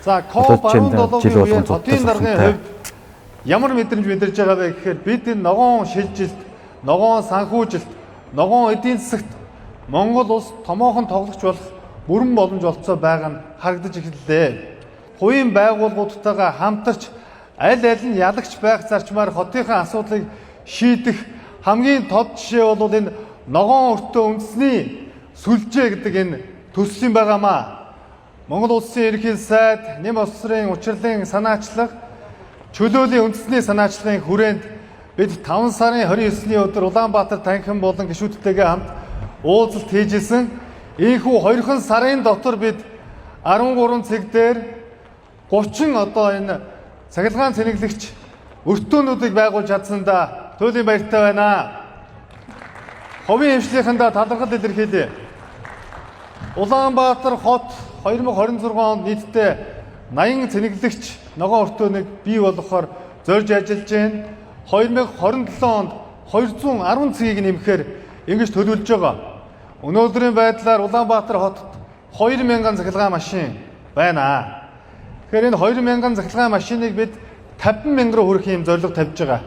За COP Одоо 17-гийн жил үеэр болгон хотын зугтах даргын зохимтой. хувьд ямар мэдрэмж мэдэрч байгаа вэ гэхээр бид энэ ногоон шилжилт, ногоон санхүүжилт, ногоон эдийн засагт Монгол улс томоохон тоглогч болох бүрэн боломж олцоо байгаа нь харагдаж эхэллээ. Хувийн байгууллагуудтайгаа хамтарч аль аль нь ялагч байх зарчмаар хотынхаа асуудлыг шийдэх хамгийн тод жишээ бол энэ ногоон өртөө үндэсний сүлжээ гэдэг энэ төслийн байгаамаа. Монгол Улсын ерөнхий сайд Нэм улсын учирлын санаачлага чөлөөлийн үндэсний санаачлагын хүрээнд бид 5 сарын 29-ний өдөр Улаанбаатар танхим болон гишүүдтэйгээ хамт уулзалт хийжсэн. Ийхүү 2 сарын дотор бид 13 цэг дээр 30 одоо энэ цахилгаан цэнэглэгч өртөөнүүдийг байгуулж чадсандаа туйлын баяртай байна. Хувийн хвшлийнхэндээ талархал илэрхийлье. Улаанбаатар хот 2026 онд нийтдээ 80 цэнэглэгч ногоон өртөөнийг бий болгохоор зорж ажиллаж байна. 2027 онд 210 цэгийг нэмэхээр ингэж төлөвлөж байгаа. Өнөөдрийн байдлаар Улаанбаатар хотод 2000 цахилгаан машин байна. Тэгэхээр энэ 2000 цахилгаан машиныг бид 50,000 руу хүрэх юм зорилго тавьж байгаа.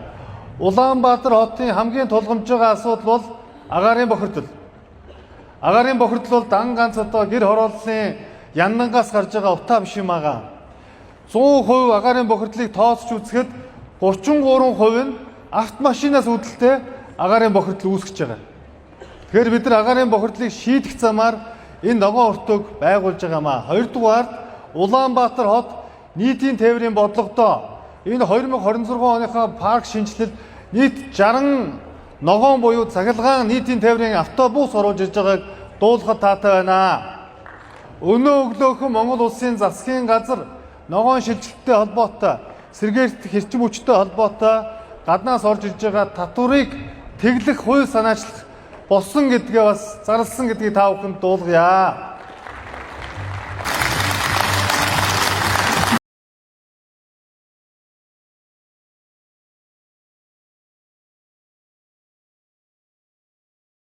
Улаанбаатар хотын хамгийн тулгамж байгаа асуудал бол агаарын бохирдол. Агаарын бохирдол бол дан ганц одоо гэр хорооллын яннангаас гарч байгаа утаа биш юм агаа. 100% агаарын бохирдлыг тооцож үзэхэд 33% нь автомашинаас үүдэлтэй агаарын бохирдол үүсгэж байгаа. Тэгэхээр бид нар агаарын бохирдлыг шийдэх замаар энэ ногоон өртөөг байгуулж байгаамаа. Хоёрдугаарт Улаанбаатар хот нийтийн тээврийн бодлогодоо энэ 2026 оныхоо парк шинэчлэл нийт 60 ногоон буюу цахилгаан нийтийн тээврийн автобус оруулж ирж байгааг дуулахад таатай байна. Өнөө өглөөхөн Монгол улсын засгийн газар ногоон шилжилттэй холбоотой, сэргээлт хэрчим хүчтэй холбоотой гаднаас орж ирж байгаа татварыг тэглэх хууль санаачлах болсон гэдгээ бас зарласан гэдгийг та бүхэнд дуулгая.